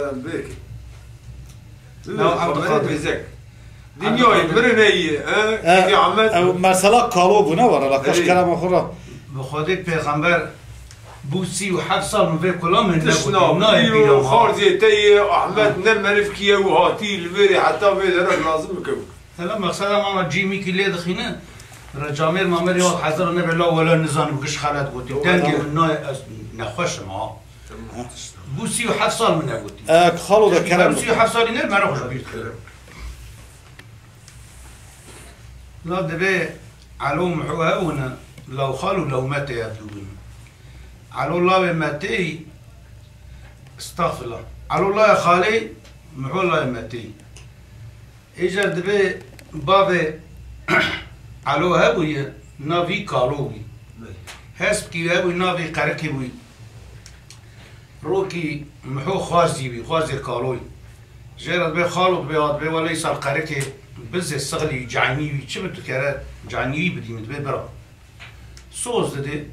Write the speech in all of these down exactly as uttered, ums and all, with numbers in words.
Bêkî. Nav Abdulkadir. Bêzek. Dinyayê mirin heye, he? E, Kekê Ahmet. Ew mesela kalo bûne were, la kaş Erê. Kerema xwe ra. Bi Xwedê pêxember bû sî û heft sal min vê kula min Tişt nebû. Nayê nabî bîra û ma. Xarzê te yê Ahmet Ha. Ne merivkî ye û hatî li vêrê heta vê dere lazim bike. Hela meqseda me ana cî mîkî lê dixîne. Re camêr mamêrê wa hezira nebe la wele nizanim giş xelet gotî. Doğru. Dengê Tamam. Min nayê ez nexweş im ha. Tamam. Bû sî û heft sal min negotî. E, xalo de Kerem. Sî û heft salî ne me re xweş bîr dikir. La divê Elo Miho hebûne, law xal û law metê ev du bin. Elo lawê metê, estexfirullah. Elo lawê xalê, Miho lawê metê. Îcar divê bavê Elo hebûye, navî Kalo bû. Belê. Hespkî hebû, navî Qerikê bû. Rokî Miho xwarzî wî, xwarzê Kaloyî. Jê re dibê xalo dibê, ha dibê wele îsal Qerikê bizê sixlî, canî wî, çi bi tu kere canî wî bidî min dibê bira. Soz didê.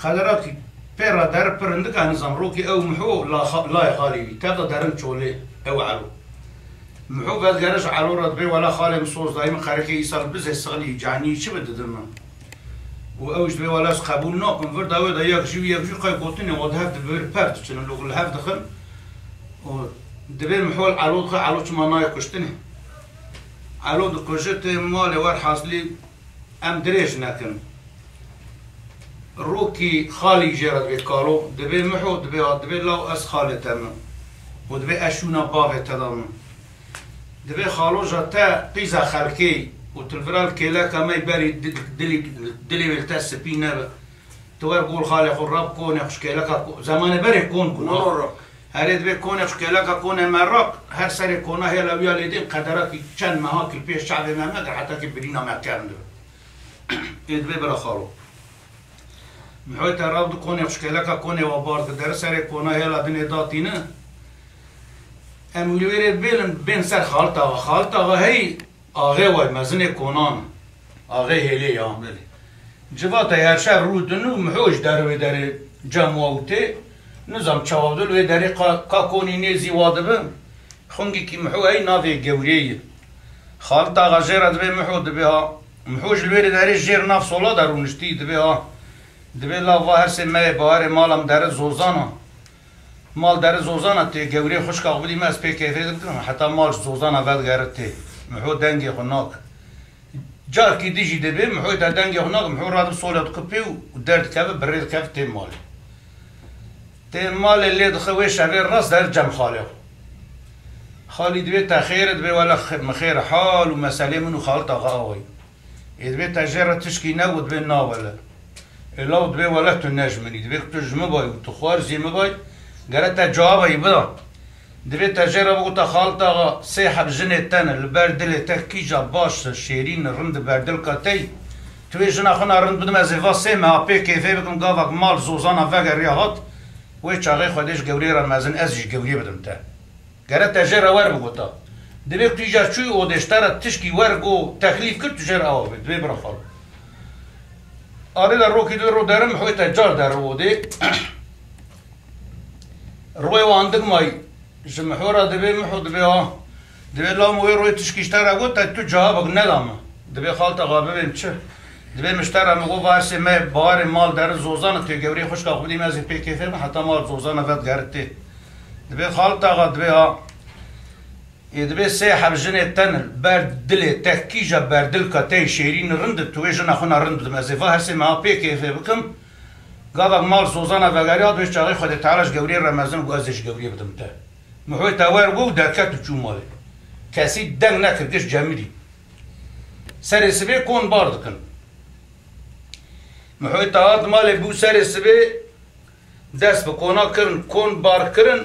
Qederakî pê re der pir hindik e nizam. Rokî ew Miho la xa-, layê xalê wî. Tevda derin çolê ew Elo. Miho vedigere ji Elo re dibê wele xalê min soz dayî min Qerikê îsal bizê sixlî, canî çi bi didin min. Û ew ji dibê wele ez qebûl nakim. Vir dawê de yek jî û yek jî qey gotinê wa di hev di vir pev diçin. Lok li hev dixin. Û dibê Miho li Elo dixwe, Elo çima nayê kuştinê. Elo dikuje tê malê wer hasilî. Em dirêj nekin. Rokî xalî jê re dibê kalo, dibê Miho, dibê ha, dibê law ez xalê te me. Û dibê ez şûna bavê te da me. Dibê xalo ja te qîza xelkê û tu li vira li kêleka me berî di-, dilî, dilê wê li te spî nebe. Tu wer gol xalê xwe rab konê xwe ji kêleka ko-, zemanê berê kon bû. Woro rak. Herê dibê konê xwe kêleka konê me rak, her serê kona hêla wî ya lê dîn qederakî çend meha kî pêş çavê me me de heta kî birîna me kevn dibe. Ê dibê bira xalo. Mihoy te rav di konê xwe kêleka konê wa bar di deri serê kona hêla dinê datîne. Em wî li wêrê bêlin bên ser Xalit Axa. Xalit Axa hey Axê way mezinê konan, axê hêlê ya. Belê. Civata her şev rû din û Miho ji derê wê derê cem wa û tê. Nizam çawa dil wê derê ka, ka konî nêzî wa dibi. Xungîkî Miho hey navê gewrê ye. Xalit Axa jê re dibê Miho dibê ha. Miho ji li wêrê derê jêr nav sola de rûniştî dibê ha. Dibê la va hersê me yê bawerê mala min deri zozan a. Mal deri zozana tê, gewrê xwişka xwe bidî me, ez pê keyfê dikim, heta mal ji zozana vedigere tê. Miho dengê xwe nak. Carkî dî jî dibê, Mihoyê te dengê xwe nak, Miho radib sole dike pê û derdikeve, birê dikeve tê malê. Tê malê lê dixe wê şevê rast der cem xalê xwe. Xalî dibê te xêr e, dibê wele xê-, mi xêr e, hal û meselê min û Xalit Axa awayî. Ê dibê te jê re tişkî ne û dibê na wele. Ê law dibê wele tu ne ji min î. Dibê ku tu ji min bay û tu xwarzî min bay, gere te cewabeyî bida. Dibê te jê re bigota Xalit Axa sê heb jinê te ne, li ber dilê te kîja baş e, şêrîn e, rind e, berdilka te yî. Tu wê jina xwe na rind bidim, ez ê va sê meha pê kêfê bikim, gavak mal zozana vegeriya hat, wê çaxê Xwedê ji gewrê re mezin, ez jî ji gewrê bidim te. Gere te jê re wer bigota. Dibê ku tu îcar çûyî odê ji te re tişkî wer got, teklîf kir, tu jê re awa bê. Dibê bira xalo. Arê de rokî dibê ro derim, Mihoyê te car der odê. Royê wan dik mayî. Ji Miho re dibê, Miho dibê ha. Dibê law Miho wê royê tişkî ji te re got, te tu cewabek neda min. Dibê Xalit Axa bibêm çi? Dibê min ji te re min got, va hersê me bawerê mal derin zozan e, tê gewrê xwişka xwe bidî me, ez ê pê kêfê min, heta mal zozana vedigerit tê. Dibê Xalit Axa dibê ha. Ê dibê sê heb jinê te ne, ber dilê te kîja berdilka te yê şêrîn rind e, tu wê jina xwe na rind bidim. Ez ê va hersê meha pê kêfê bikim. Gavak mal zozana vegeriya, dibê çaxê Xwedê Teala ji gewrê re mezin bû, ez ê ji gewrê bidim te. Mihoyê te wer got û derket û çû malê. Kesî deng nekir, giş cemidî. Serê sibê kon bar dikin. Mihoyê te hat malê bû serê sibê dest bi kona kirin, kon bar kirin.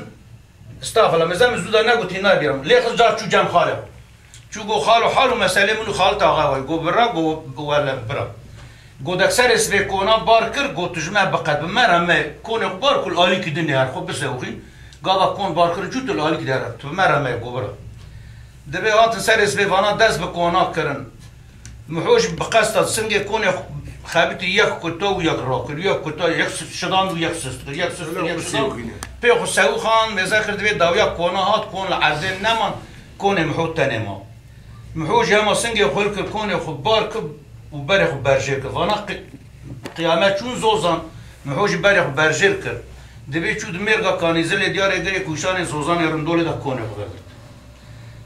Estağfirullah, mezem zû da negotî nabîrim. Lê xiz car çû cem xalê. Çû go xalo hal û meselê min û Xalit Axa way. Go bira, go wele bira. Go dek serê sibê kona bar kir, go tu ji me biqet, bi me re me konê xwe bar kul alîkî din ê her xwe bisewxîn. Gava kon bar kir, çû tu li alîkî de re, tu bi me re me, go bira. Dibê hatin serê sibê vana dest bi kona kirin. Miho jî bi qesta singê konê xwe Xebitî yek kuta û yek rakir, yek kuta, yek sist şidan û yek sist kir, yek sist kir, yek şidan. Pê xwe sewixan, mêze kir, divê dawiya kona hat, kon li erdê neman, konê Miho tenê ma. Miho jî hema singê xwe kir, konê xwe bar kir û berê xwe berjêr kir. Vana qi-, qiyamet çûn zozan, Miho jî berê xwe berjêr kir. Divê çû di mêrga Kanîzilê diyarê girê kûşanê zozanê rindolê de konê xwe vegirt.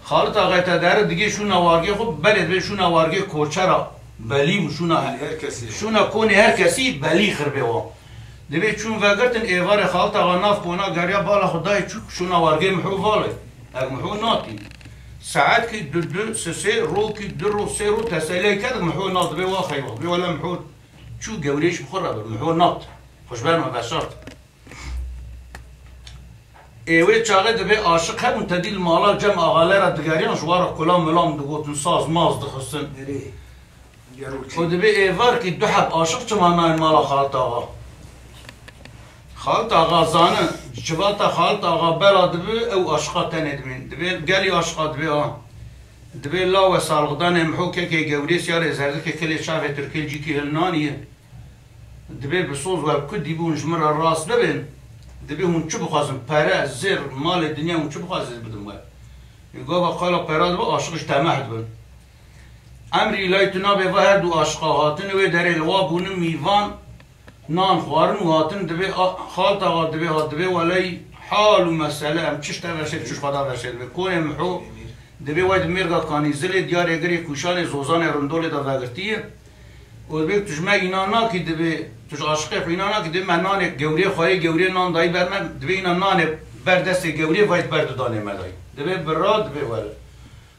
Xalit Axayê te dere digê şûna wargê xwe, belê divê şûna wargê koçera belî bû, şûna her kesî. Şûna konê her kesî belî xirbê wan. Divê çûn vegirtin êvarê Xalit Axa nav kona geriya bala xwe dayê çû şûna wargê Miho valê. Ev Miho natî. Saetkî du, du, sisê, rokî du ro, sê ro teselî ked Miho nat divê wa xeywa. Divê wele Miho çû gewrêş bi xwe re bir. Miho nat. Xwe ji ber me veşart. Ê wê çaxê divê aşiq hebûn, tedî li mala cem axale re digeriyan, ji wa re kulam milam digotin, saz maz dixistin. Erê, gero çi? Û divê êvarkî du heb aşiq çima nayên mala Xalit Axa? Xalit Axa zanin, civata Xalit Axa bela dibi, ew aşiqa tenê dibên. Divê gelî aşiqa divê a. Divê lawe salixdanê Miho kekê gewrê siyarê zerdikê kilê çavê tirkê cîkî hilnaniye. Divê bi soz we ku dîbûn ji min re rast bibin, divê hûn çi bixwazin, pere, zêr, malê dinya hûn çi bixwazin ez bidim we. Ê gava qala pera dibe, aşiq ji temeh dibin. Emrî îlahî tu nabê va her du aşiqa hatin wê derê li wa bûnin mîvan, nan xwarin û hatin divê a-, Xalit Axa divê hat, divê weley hal û mesele em çi ji te ve şêr, çi ji xwe da ve şêr divê. Konê Miho divê we di mêrga Kanîzilê, diyarê girê kûşanê zozanê rindolê de vegirtiye. Û divê tu ji me înan nakî, divê tu ji aşiqê xwe înan nakî, divê me nanê gewriyê xwarê gewriyê nan dayî ber me, divê înan nanê ber destê gewriyê vayt ber didanê me dayî. Divê bira, divê were.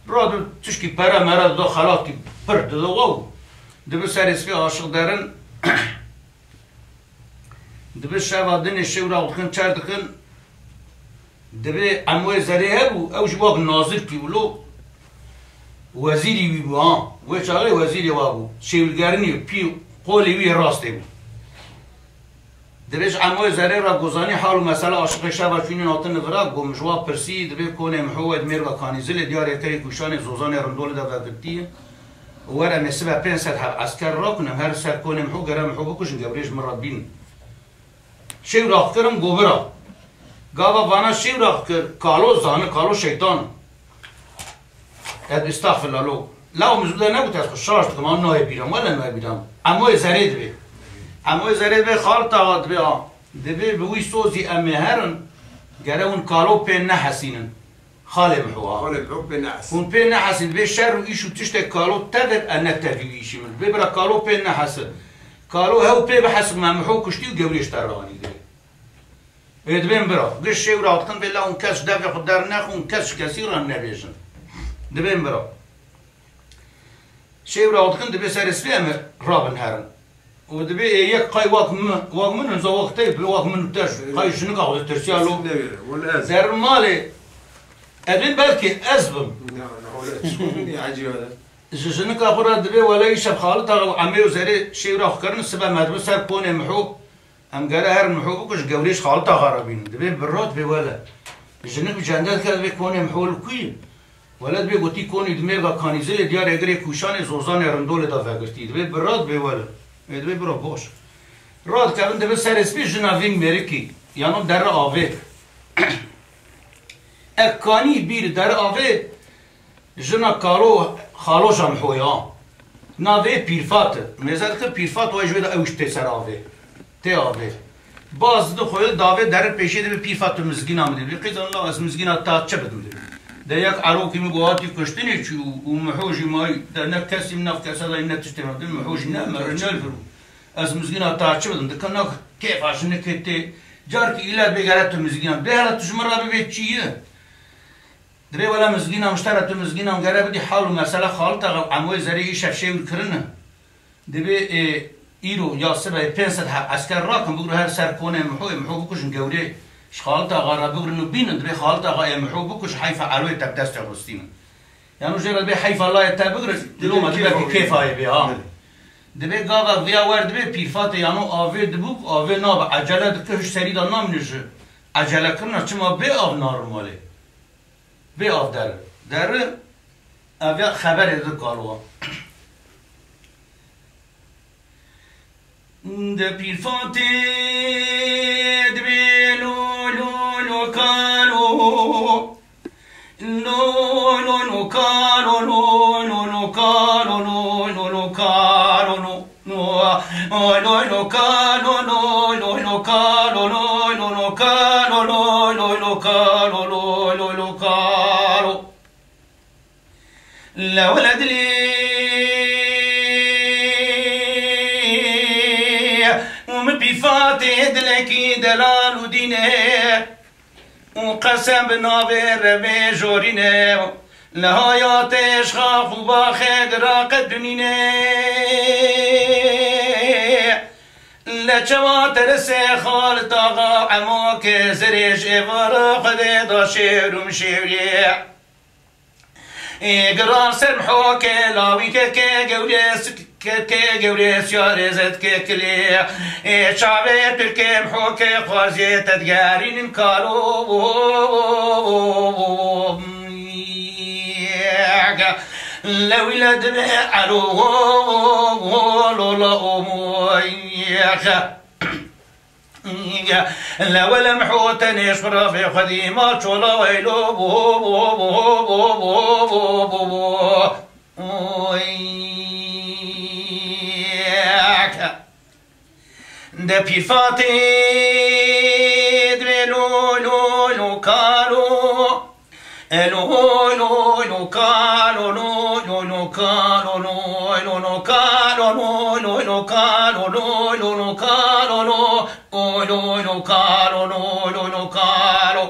Bira, divê tişkî pere mere dida xelatî pir dida we û divê serê spî aşiq derin. Divê şeva dinê şêwra dikin, çer dikin. Divê Emoyê Zerê hebû, ew jî wek nazirkî bû, lo wezîrî wî bû, ha. Wê çaxê wezîrê wa bû. Şêwirgerinî, pî qolê wî yê rastê bû. Divê ji Emoyê Zerê re gozanî hal û mesela aşiqê şeva çûnîn hatin li vira, got, min ji wa pirsî, divê konê Miho we di mêrga Kanîzilê, diyarê kerê kûşanê zozanê rindolê de vegirtiye. Were me sibe pênc sed heb esker rakin, em her ser konê Miho gere Miho bikujin, gewrê ji min re bînin. Şêw raxkirim govira. Gava vana şêw raxkir, kalo zani, kalo şeytan. Ez estağfirullah lo. Law min zû de nebût ez xwe şaş dikim, an nayê bîram, wele nayê bîram. Emoyê Zerê divê. Emoyê Zerê divê Xalit Axa divê a. Divê bi wî sozî em ê herin, gere hûn kalo pê nehesînin. Xalê Miho a. Xalê Miho pê nehesîn. Hûn pê nehesîn, divê şer û îş û tiştek kalo tevir, e ne tevî wî îşî min. Divê bira kalo pê nehesin. Kalo hew pê bihesib me Miho kuştî û gewrê ji te re anî divê. Ê dibên bira. Giş şêw re dikin vê la hûn kes ji devê xwe dernexin, hûn kes ji kesî re nebêjin. Dibên bira. Şêw re dikin divê serê sibê em rabin herin. Û dibê ê yek qay wek min, wek min in, za wek te, bi wek min te, qay jinika xwe ditirsiya lo. Newêre, wele ez. Der malê, evin belkî ez bim. Ne, ne, wele ez. Çi ne ecîbe de. Ji jinika xwe re dibê wele îşev Xalit Axa û Emê û Zerê şêwra xwe kirin, sibe me dibin ser konê Miho. Em gere her Miho bikujin, gewrê ji Xalit Axa re bînin. Dibê bi rot bê wele. Jinik bi cende dike, dibê konê Miho li ku ye? Wele dibê gotî konî di mêrga Kanîzilê, diyarê girê Kûşanê, Zozanê Rindolê de vegirtî. Dibê bi rot bê wele. Ê dibê bira baş. Radikevin dibê serê spî jina vîn mêrikî. Yano derre avê. Ek kanî bîr derre avê. Jina kalo, xalo ja Mihoya. Navê Pîrfat e. Mêze dike Pîrfat, wê ji wê de ew ji tê ser avê. Tê avê. Baz dide xwe davê derin pêşê dibê Pîrfat tu mizgîna min dibî. Qîzan la ez mizgîna ta çi bidim dibî. De yek erokî min got hatî kuştinê çû û Miho jî mayî de ne kesî min nav kese de ne tiştê min dibî. Miho jî ne me ne vir. Ez mizgîna ta çi bidim. Dike nak kêfa jinikê tê. Carkî île bê gere tu mizgîna. Bê hele tu ji min re bibê çi ye? Dibê wele mizgîna min ji te re tu mizgîna min gere bidî hal û mesela Xalit Axa û Emoyê Zerê îşev şêwir kirine. Dibê ê îro ya sibe pênc sed heb esker rakin bigro her ser konê Mihoyê, Miho bikujin gewrê ji Xalit Axa re bigrin û bînin. Dibê Xalit Axa ê Miho bikuj heyfa eroyê te bi destê xwe stînin. Yano jê re dibê heyfa layê te bigrin, loma dibe ki kêfa yê bê ha. Dibê gava viya wer dibê Pîrfatê yano avê dibûk, avê nabe ecele dike hiş serî de namîne ji ecele kirina çima bê av narin malê. Bê av derin. Derin, ev ya xeberê di kaloa. De pîrfatê dibê lo, lo, lo, kalo. Lo, lo, lo, kalo, lo, lo, lo, kalo, lo, lo, lo, kalo, lo. Lo, lo, lo, kalo, lo, lo, lo, kalo, lo, lo, lo, kalo, lo, lo, lo, kalo, lo, lo, lo, kalo. Lewle dilê û min pîfatê dilekî delal û dîne û qesem bi navê Rebê jorîne. Li hayatê ji xax û baxê gira qet dunîne. Le çawa teresê Xalit Axa û Emo ke zerê ji êvara Xwedê da şêwr û min şêwrê. Ê, giran ser mihokê lawî ke, ke gewrê s-, ke, ke gewrê siyarê zed ke kilê. Ê, çavê pirkê mihokê xwaziyê te digerînin kalo. Lewî le dibe elo, lola omoyek. Lewelem ho tenê ji xwe re vê xwedî ma çola weylo bo, bo, bo. Oy. De pîrfatê divê lo, lo, lo, kalo. Elo, lo, lo, ka, lo, lo, lo, lo, ka, lo, lo, lo, lo, ka, lo, lo, lo, lo, ka, lo, lo, lo, lo, ka, lo, lo, o, lo, lo, ka, lo, lo, lo, lo, ka, lo.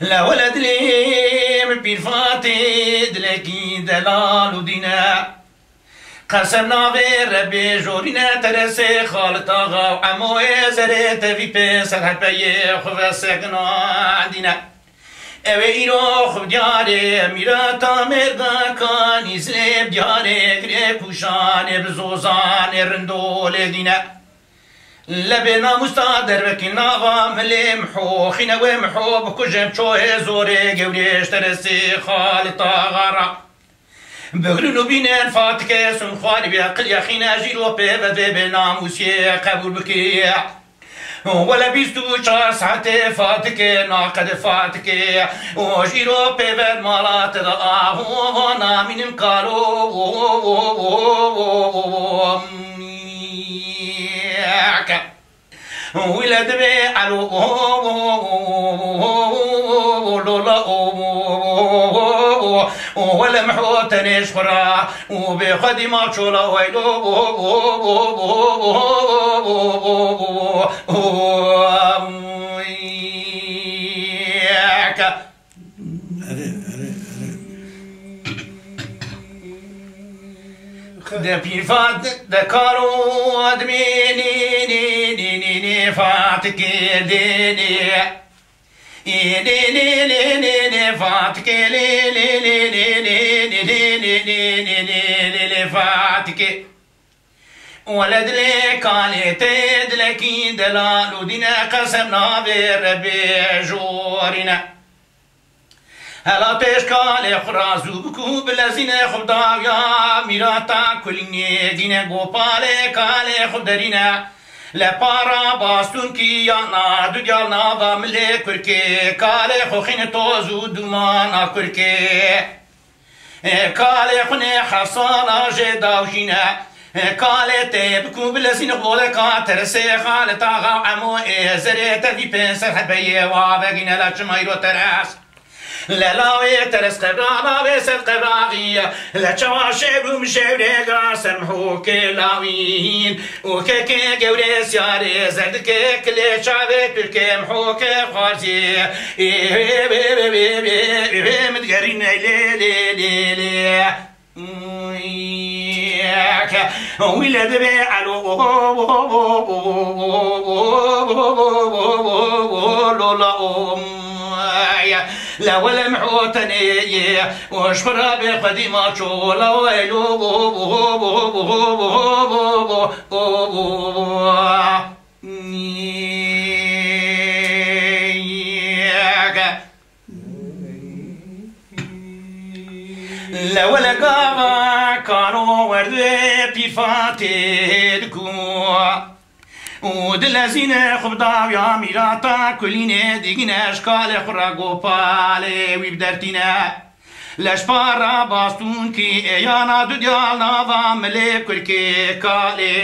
Le wele dilê min pîrfatê dilekî delal û dîne. Qesem navê Rebê jorîne teresê Xalit Axa û Emoyê zerê tevî pê serhepeyê xwe veseknandîne. Ew ê îro xwe bi diyarê mîrata mêrdakanî zilê bi diyarê girê pûşanê bi zozanê rindolê dîne. Lebê namûsta dervekî nava milê miho xîne wê miho bikujim çoyê zorê gewrê ji teresê Xalit Axa ra. Bigrin û bînin Fatike sun xwarî bê qil yexîne jîro pê ve vê bê namûsiyê qebûl bikî. Wele bîst û çar saetê Fatike naqede Fatike û jîro pê ve mala te de aho namînin kalo. Wî le divê elo, lola, wele miho tenê ji xwe re û bê xwedî ma çola weylo. Erê, erê, erê. De pîrfat de kalo admê nê, nê, nê, nê, nê, fatikê dê, nê. Ê, nê, nê, nê, nê, nê, fatikê, lê, lê, lê, nê, nê, nê, nê, nê, nê, nê, lê, lê, fatikê. Wele dilê kalê tê dilekî delal û dîne qesem navê Rebê jorîne. Hela pêş kalê xwe ra zû bikû bilezîne xwe bi dawiya mîrata kulînê dîne gopalê kalê xwe derîne. Le para bastûnkî ya na du diyal nava milê kurkê kalê xwe xîne toz û dûmana kurkê. Ê, kalê xunê heft sala jê dawjîne. Ê, kalê tê bikû bilezîne xoleka teresê Xalit Axa û Emo ê zerê tevî pê serhepeyê wa vegîne la çima îro teres. Le lawê teres qevra, lawê ser qevraxî. Le çawa şev û min şev rêga ser mihokê lawîn. Û kekê gewrê siyarê zerdikê kilê çavê turkê mihokê xwarzî. Ê, ê, ê, min digerîne lê, lê, lê, lê. Wî le divê elo, lola, le wele miho tenê ye û ji xwe re bê xwedî ma çola weylo. Le wele gava kano werdê pî Fatê diku. Û dilezîne xwe bi dawiya mîrata kulînê digîne ji kalê xwe re gopalê wî bidertîne. Leşpara bastûnkî êyana du diyal nava milê kurkê kalê.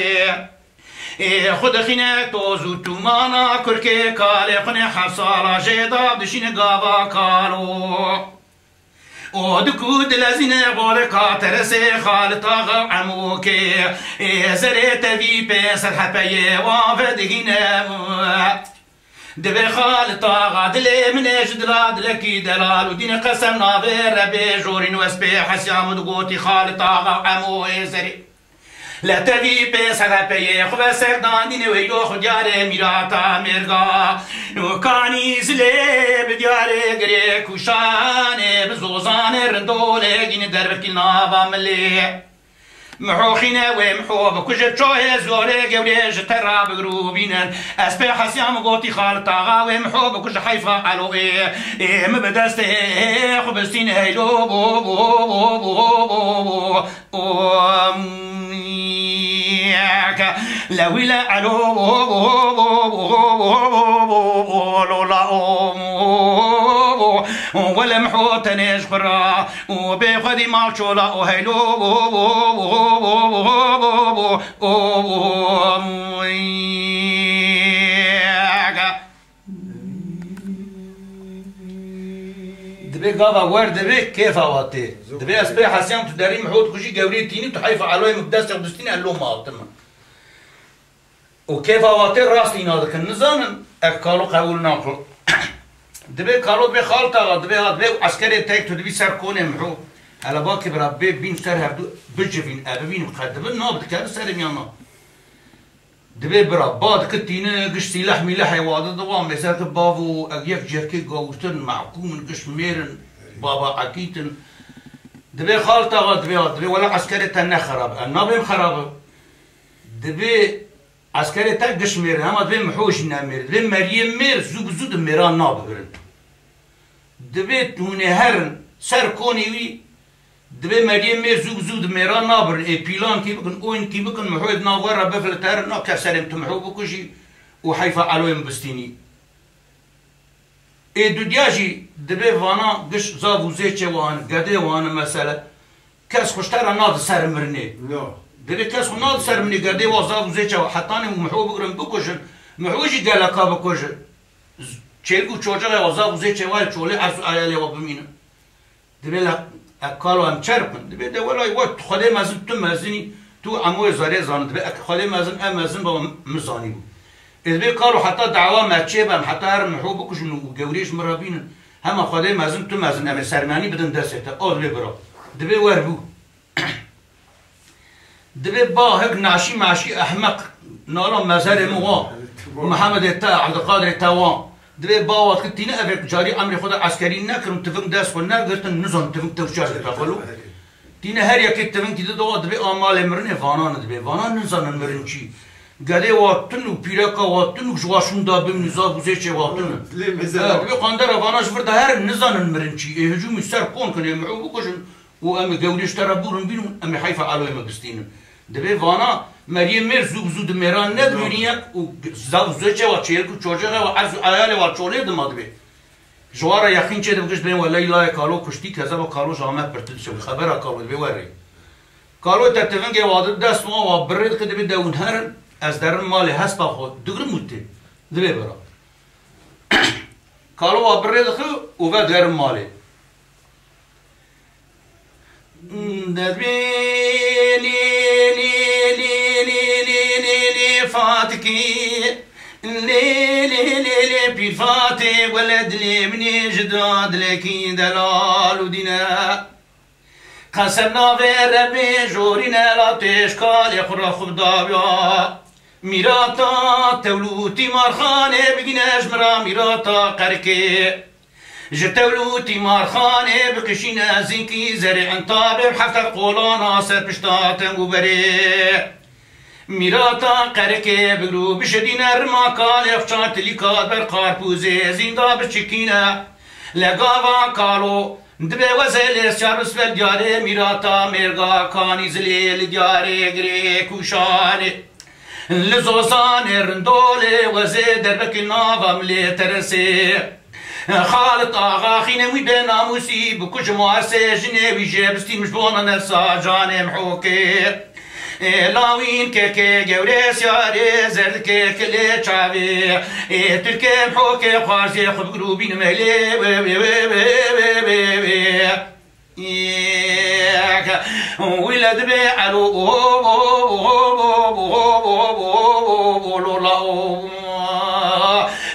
Ê xwe dixîne toz û tûmana kurkê kalê xwe nê heft sala jê da dişîne gava kalo. O diku dilezîne xoleka teresê Xalit Axa Emokê. Ê zerê tevî pê ser hepeyê wan vedigîne. Divê Xalit Axa dilê min ê ji dila dilekî delal û dîne qesem navê rebê jorîn wespê hesya min digotî Xalit Axa Emo ê zerê. Letevî pê sedepeyê xwe ve serdandînê weylo xwe diyarê mîrata mêrga. Û kanî zilê bi diyarê girê kuşanê bi zozanê rindolê gînî derbirkî nava milê. Mihoxîne wê miho bikuje çoyê zorê gewrê ji te ra bigirûbînin. Ez pê hesiya min gotî Xalit Axa wê miho bikuje heyfa elo ê. Ê min bi destê xwe bistîn heylo bo bo bo bo bo bo. Omiyeke lewîle elo lola om. Welem ho tenê ji xwe ra û bê xwedî malçola û heylo omiyeke. Dibê gava wer dibê kêfa wa tê. Dibê ez pê hesiyam tu derî min hot kujî gewrê tînî tu heyfa eloyê min bi destê xwe distîne elo maltime. Û kêfa wa tê rast îna dikin. Nizanin ek kalo qebûl nakin. Dibê kalo dibê Xalit Axa, dibê ha, dibê eskerê tek tu dibî ser konê miho. Hele bakê bira bê bîn ser hevdu bicivîn, e bibînim qe dibin, na bidikevin serê miyan na. Dibê bira, ba dikitîne, giş sîleh mîlehê wa di diwa, mêser ki bavo, eg yek cihkê gawirtin, mehkûm in, giş mêr in, baba ekît in. Dibê Xalit Axa, dibê ha, dibê wela eskerê te ne xerab e. Em nabêm xerab e. Dibê eskerê te giş mêr in, hema dibê miho jî ne mêr. Dibê meriyê mêr zû bi zû di mêra nabibirin. Dibê hûnê herin ser konê wî, dibê meriyê mêr zû bi zû di mêra nabirin. Ê pîlan kî bikin, oyun kî bikin, mihoyê di nav we re bifilterin, na kes serê min tu miho bikujî û heyfa eloyê min bistînî. Ê dudiya jî dibê vana giş zav û zêçê wan, gedê wan mesele. Kes xwe ji te re nadi ser mirinê. No. Dibê kes xwe nadi ser mirinê, gedê wa zav û zêçê wa hetanê û miho bigirin bikujin, miho jî geleka bikujin. Z-, çêlik û çocexê wa zav û zêçê wa yê çolê erz û eyalê wa bimînin. Dibê le, e, kalo em çer bikin. Dibê de welay we Xwedê mezin, tu mezinî, tu emoyê zerê zanin. Dibê ek Xwedê mezin, em mezin baba min zanî bû. Ê dibê kalo heta dawa me çê be, em heta herin miho bikujin û gewrê ji min re bînin. Hema Xwedê mezin, tu mezin, em ê sermenî bidin destê te. O dibê bira. Dibê wer bû. Dibê ba hek naşî maşî ehmeq nala mezerê min wa. Mehemedê te, Evdilqadirê te wa. Dibê ba wa ki tîne ev carî emrê xwe de eskerî nekirin, tiving dest xwe negirtin, nizan tiving tewşer dike xwe lo. Tîne her yekê tivinkî dide wa dibê a malê mirinê vanan dibê. Vanan nizanin mirin çî. Gedê wa tun û pîreka wa tun û ji wa şûnda bimîn û zav û zêçê wa tun in. Lê mezin Ha, dibê qandera vana ji vir de herin nizanin mirin çî. Ê hicûmî ser kon kin, ê miho bikujin. Û em ê gewrê ji te re bûrin bînin, em ê heyfa eloyê me bistînin. Dibê vana meriyê mêr zû bi zû di mêran nedibînin yek û zav zêçê wa çêlik û çocexê wa erz û eyalê wa çolê dima dibê. Ji wa re yexîn çê dibe giş dibên welay layê kalo kuştî, kezeba kalo ji Amed pirtir dişewî. Xebera kalo dibê werê. Kalo te tivingê wa di dest wan wa birê dike dibê dewin herin, ez derin malê hespa xwe digrim û tê. Dibê bira. Kalo wa birê dixe û ve derin malê. Dibê lê, lê, lê, Fatikî, lê, lê, lê, lê, Pîr Fatê, wele dilê min ê ji da dilekî delal û dîne. Qesem navê Rebê jorîne la tê ji kalê xwe re xwe bidawiya. Mîrata tewlû tîmarxanê bigîne ji min re mîrata qerikê. Ji tewlû tîmarxanê bikişîne zînkî zerê entabê bi hefter qolana ser pişta teng û berê. Mîrata qerikê bigir û bişidîne rima kalê xwe çar tilîka ber qarpûzê zînda biçikîne. Legava kalo Dibe wezê lê siyar bi sibel diyarê mîrata mêrga kanî zilê li diyarê girê kûşanê. Li zozanê rindolê wezê derbekî nava milê teresê. Xalit Axa xînê wî bê namûsî bikujim û her sê jinê wî jê bistîm ji bona nefsa canê mihokê. Ê lawîn kekê gewrê siyarê zerdikê kilê çavê. Ê Tirkê mihokê xwarzê xwe bigir û bînim helê wê wê wê wê wê wê wê. Wî le dibê elo lola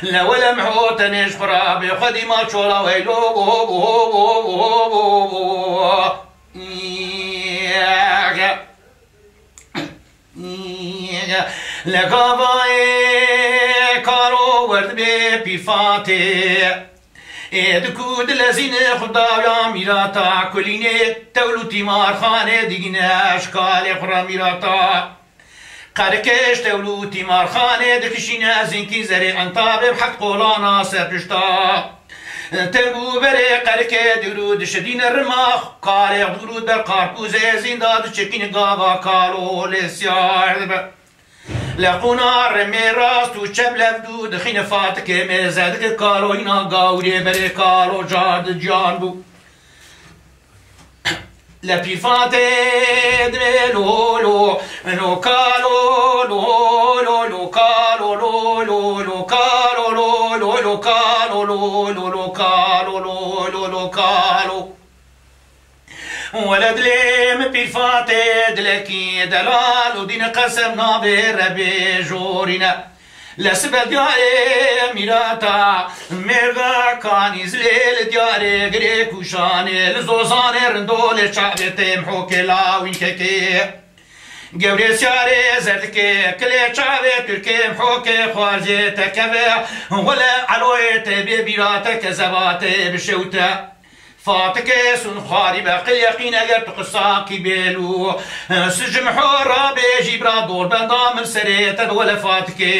le wele miho tenê ji xwe ra bê xwedî ma çola weylo. Le gavayê karo werdibê pîfatê. Ê di ku dilezîne xwe dawiya mîrata kulînê tewl û tîmarxanê digîne ji kalê xwe re mîrata. Qerikê ji tewl û tîmarxanê dikişîne zinkî zerê entabê bi heft qolana ser pişta. Teng û berê qerikê dûr û dişidîne rima kalê dûr û der qarpûzê zînda diçikîne gava kalo lê siyar dibe. Leqûna remê rast û çep lev dû dixîne fatikê mêze dike kalo hîna gawrê berê kalo car di ciyan bû. Le pîfatê dibê lo lo lo kalo lo lo lo kalo lo lo lo kalo lo lo lo kalo lo lo lo kalo lo lo lo kalo. Wele dilê min pîrfatê dilekî delal û dîn qesem nabê rebê jorîne. Le sibel diyarê mîrata mêrga kanî zilê li diyarê girê kûşanê li zozanê rindolê çavê têm hokê lawînkekê. Gewrê siyarê zerdikê kilê çavê Tirkê mihokê xwarzê tekeve. Wele eloyê te bê bîra te kezebatê bişewte. Fatikê sun xwarî be qil yeqîn eger tu qisakî bêlû. Sicim hora bêjî bira dor benda min serê te bi wele fatikê.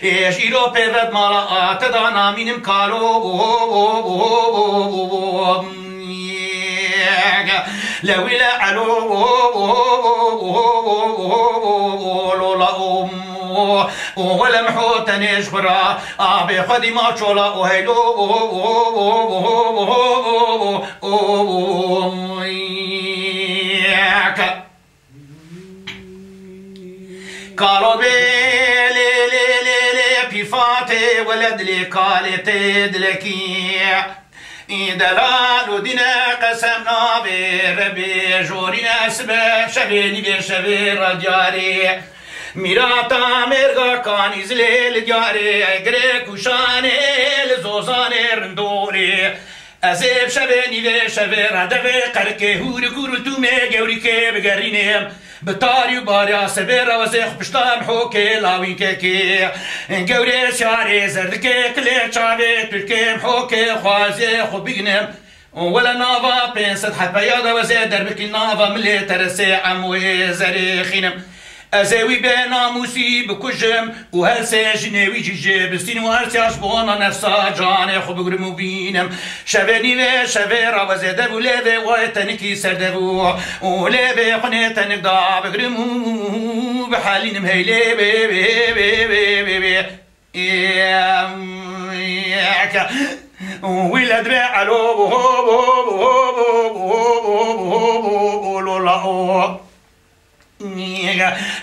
Êj îro pêvet mala a te da namînim kalo. Lewîle elo lola û wele miho tenê ji xwe ra abê xwedî ma çola û heylo. Kalo bê lê lê lê lê pîfatê wele dilê kalê tê dilekî. Î delal û dîne qesem nabê rebê jorîne sibe şevê nîvê şevê ra diyarê. Mîrata mêrga kanî zilê li diyarê girê kûşanê li zozanê rindolê. Ez ê bi şevê nîvê şevê re devê qerikê hûrik û riltûmê gewrîkê bigerînim. Bi tarî û bariya sebê re wezê xwe pişta mihokê lawînkekê. Gewrê siyarê zerdikê kilê çavê Tirkê mihokê xwazê xwe bignim. Wele nava pênc sed hebeya de wezê derbikî nava milê teresê emwê zerê xînim. Ez ê wî bê namûsî bikujim û her sê jinê wî jî jê bistîn û her sê ji bona nefsa canê xwe bigrim û bînim. Şevê nîvê şevê ra wezê dev û lêvê wayê tenikî ser dev û, û lêvê xunê tenik da bigrim û bihelînim heylê bê bê bê bê bê bê. Wî le dibê elo lola o.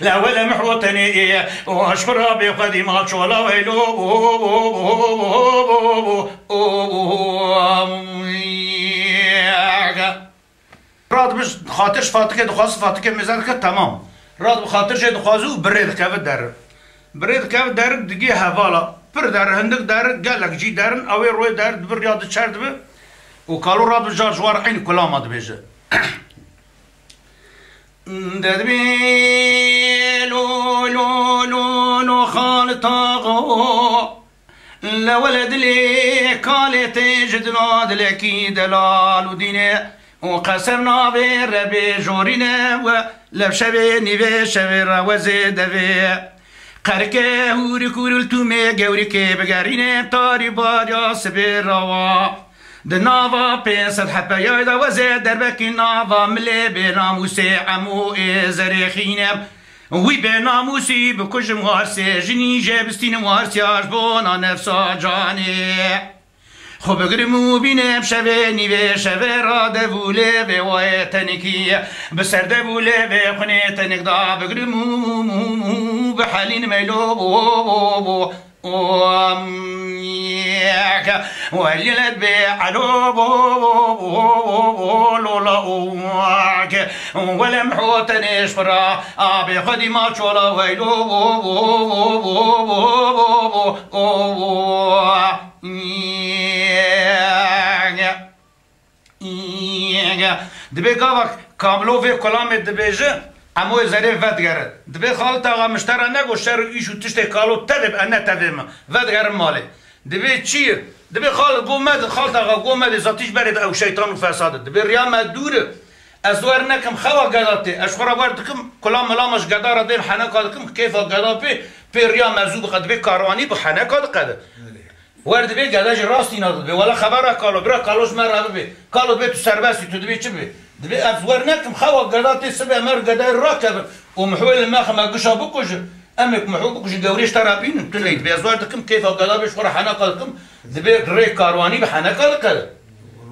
Le wele miho tenê ê o ji xwe ra bê xwedî ma çola weylo. Radibij xatir ji fatikê dixwaz, fatikê mêze dike, temam. Radibi xatir jê dixwaze û birê dikeve derin. Birê dikeve derin digê hevala. Pir derin, hindik derin, gelek cî derin, ew ê royê derin dibir ya diçer dibi. Û kalo radibij car ji war eynî kulama dibêje. Dedibê lo lo lo lo Xalit Axa. Le wele dilê kalê tê ji dina dilekî delal û dîne û qesem navê rebê jorîne we lev şevê nîvê şevê re wezê devê. Qerike hûrik û riltûmê gewrikê bigerîne tarî bariya sibê rawa. Di nava pênc sed hepeyay de wezê derbekî nava milê bênamûsê Emo ê zerêxîne. Wî bênamûsî bikujim warsê jinî jê bistînim warsiya ji bona nefsa canê. Xwe bigrim û bînim şevê nîvê şevê ra dev û lêvê wayê tenikî. Bi ser dev û lêvê xwinê tenik da bigrim û, û, û, û bihelînim ey lo bo, bo, bo. Om, yek. Welî led bê elo bo, bo, bo, bo, bo, lo la o, yek. Welem ho tenê ji xwe ra abê xwedî ma çola weylo bo, bo, bo, bo, bo, bo, bo, bo. Dibê gava kamlo vê kulamê dibêje, Emoyê zerê vedigere. Dibê Xalit Axa min ji te re negot şer û îş û tiştê kalo tevê bi, e ne tevê min. Vedigerin malê. Dibê çi ye? Dibê Xalit go medin, Xalit Axa go medê, zatî ji berê de ew şeytan û fesad e. Dibê riya me dûr e. Ez wer nekim xewa geda tê. Ez ji xwe re wer dikim, kula mila me ji geda re dêm heneka dikim, kêfa geda pê, pê riya me zû biqe. Dibê karwanî bi heneka diqede. Wer dibê geda jî rastî nadibê. Wela xebera kalo, bira kalo ji me re bibê. Kalo dibê tu serbest î, tu dibê çi bibê? Dibê ez wer nekim, xewa geda tê sibe me re gedayê rakevin. Û mihwê li me xime gişa bikujin. Em ê ku mihwê bikujin, gewrê ji te re bînin, tu neyê. Dibê ez wer dikim, kêfa geda bê ji xwe re heneka dikim. Dibê rê karwanî bi heneka dike.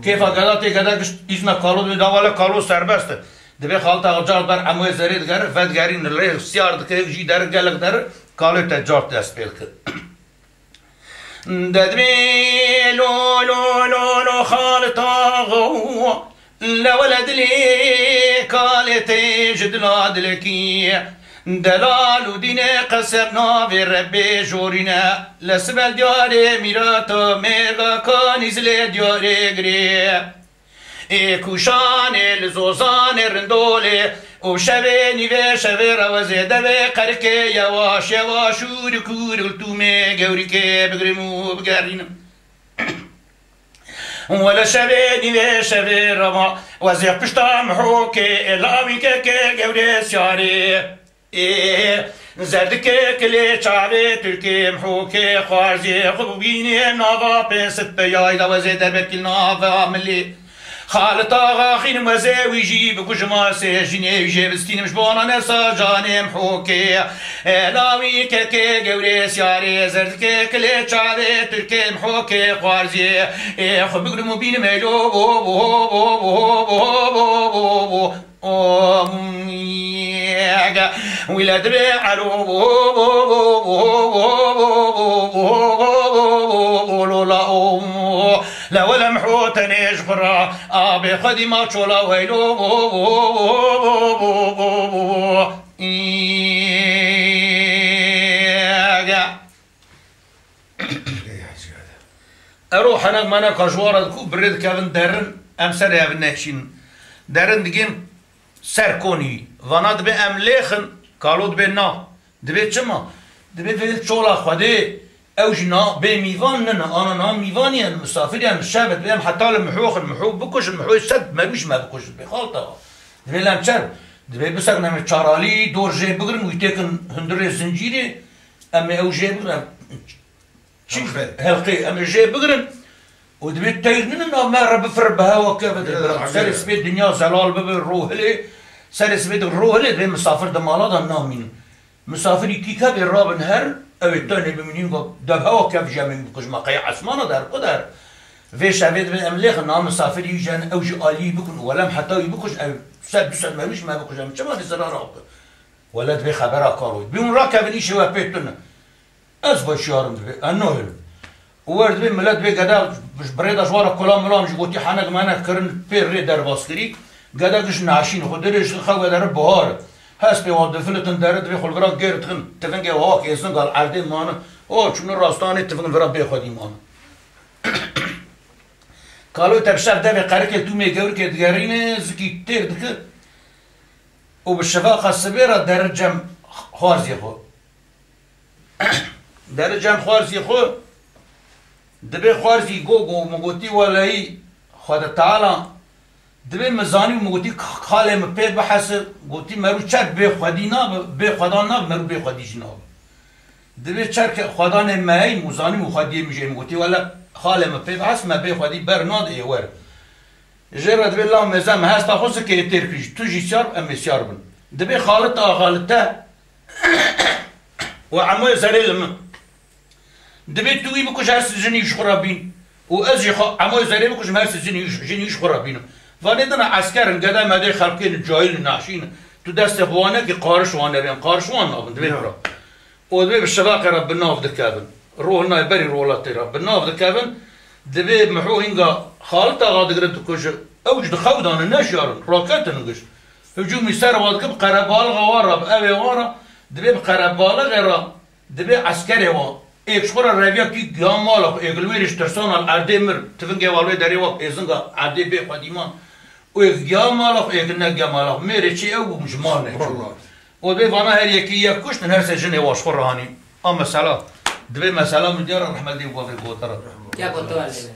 Kêfa geda tê, geda giş îzna kalo dibê, da wele kalo serbest e. Dibê Xalit Axa car ber Emoyê zerê digere, vedigerîn li rê siyar dike, jî derin gelek derin, kaloyê te car dest pê dike. Dedmê lo, lo, lo, lo, Xalit Axa, le wele dilê kalê tê ji dila dilekî. Delal û dînê qesem navê Rebbê jorîne. Le sibel diyarê mîrata mêrga kanî zilê diyarê girê. Ê kûşanê li zozanê rindolê û şevê nîvê şevê re wezê devê qerikê yewaş yewaş û rik û rik tûmê gewrikê bigrim û bigerînim. Wele şevê nîvê şevê re ma wezê pişta mihokê ê lawî kekê gewrê siyarê. Ê, zerdikê kilê çavê Tirkê mihokê xwarzê xwe bibînê nava pênc sed peyay de wezê derbekî nava milê. Xalit Axa xînim wezê wî jî bikujim asê jinê wî jê bistînim ji bona nefsa canê mihokê. Ê, lawî kekê gewrê siyarê zerdikê kilê çavê Tirkê mihokê xwarzê. Ê, xwe bigrim û bînim ê lo bo, bo, bo. Om, yek. Wî le dibê elo, lo, la, om. La wele mihwe tenê ji xwe re, abê xwedî ma çola weylo, yek. Ero henek meneka ji wara diku, bi rê dikevin derin, em serê hev neşînin. Derin digên ser konî. Vana dibê em lêxin, kalo dibê na. Dibê çima? Dibê vê çola Xwedê, ew jî na bê mîvan nine, ana na mîvanî ye, misafirî ye, şev e, dibê em heta li mihoxin, miho bikujin, mihoyê sed merû ji me bikujin, bê xalta. Dibê lem çer, dibê bisekine me çaralî, dor jê bigirin, wî têkin hundirê zincîrê, em ê ew jê bigirin, em çi Helqê. Helqê, em ê jê bigirin û dibê teyr ninin, a me re bifir bi hewa keve de. Ya, bira, serê sibê dinya zelal bibe, ro hilê, serê sibê de ro hilê, dibê misafir di mala de namînin. Misafirî kî kevê rabin her, ew ê tenê bimînin, go dev hewa kev jî em ê bikujin, me qey esmana der, ku der. Vê şevê dibê em lêxin, na misafirî jî ew jî alî bikin, welem heta wî bikujin, ew sed du sed merû ji me bikujin, em çima vê zirara bikin? Wele dibê xebera kar wî. Bî hûn rakevin, îşê we pê tune. Ez veşyarim dibê, ez nahêlim. Û wer dibê milet dibê gede ji birê de ji wara kula mila min jî gotî henek menek kirin pê rê derbas kirî. Gede giş naşîn xwe dirê ji xew de re bihar e. Hespê wan difilitin dere dibê xwe li vira gêr dikin tivingê wa kêsin gal erdê mane. O çûne rastanê tiving vira bê xwedî mane. Kaloy te bi şev devê qerikê tûmê gewrikê digerîne zikî têr dike û bi şevaxa sibê re dere cem xwarziyê xwe. Dere cem xwarzî xwe, dibê xwarzî go, go, min gotî weleyî Xwede Teala, dibê min zanî, min gotî kalê min pê bihese, gotî merû çer bê xwedî nabe, bê xwedan nabe, merû bê xwedî jî nabe. Dibê çer ke xwedanê me heyî, min zanî min xwediyê min jê, min gotî wele Xalê min pê bihesime bê xwedî ber nade ê wer. Jê re dibê law mêze me hesta xwe zikê têr kir jî. Tu jî siyar, em ê siyar bin. Dibê xalit a xalite û emoyê zerê li min. Dibê tu wî bikuj her sê jinî ji xwe re bîn. Û ez jî xwe emoyê zerê bikujim her sê jinî, jinî ji xwe re bînim. Vanê dina esker in, gede medê xelkê ne, cahil in, nahşî ne. Tu destê xwe wan nekî, qariş wan nebên, qariş wan nabin, dibê Ya. bira. Û dibê bi şevaqê re bi nav dikevin. Rol nayê berî rola tê re. Bi nav dikevin, dibê Miho hînga Xalit Axa digire dikuje. Ew ji di xew dane, neşiyarin. Raketin giş. Hicûmî ser wa dike bi qerebalixa wa re, bi evê wa re. Dibê bi qerebalixê re, dibê eskerê wa. Êk ji xwe re reviya kî giya mala xwe, êk li wê rê ji tirsana li erdê mir. Tivingê wa li wê derê wa êzinga erdê bê xwedî man. Û êk giya mala xwe, êk ne giya mala xwe. Mêrê çi ew bû ji mal neçû. Vallahi. Û dibê vana her yekî yek kuştin, her sê jinê wa ji xwe re anîn. A mesela, dibê mesela min diyar e, rehmet lê bavê gotara. Ya gotara.